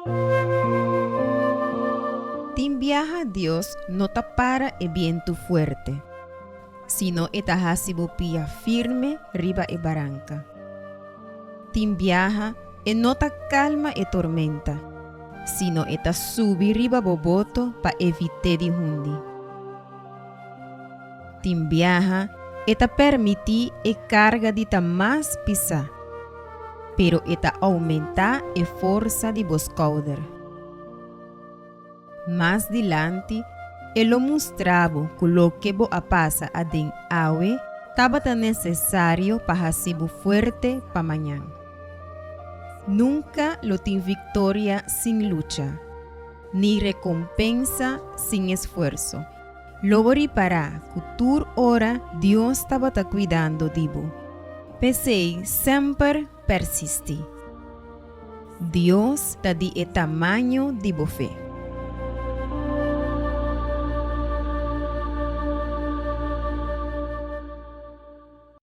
Tin biaha Dios no ta para e bientu fuerte, sino e ta hasi bo pia firme riba e baranka. Tin biaha e no ta kalma e tormenta, sino e ta subi riba bo boto pa evit'é di hundi. Tin biaha e ta permití e karga di ta mas pisá, pero e ta oumentá e forsa di bo skouder. Mas dilanti e lo mustra bo ku loke bo a pasa aden awe tabata nesesario pa hasi bo fuerte pa mañan. Nunka lo tin viktoria sin lucha, ni rekompensa sin esfuerso. Lo bo ripará ku tur ora Dios tabata kuidando di bo. P'esei semper persistí. Dios ta di e tamaño di bo fe.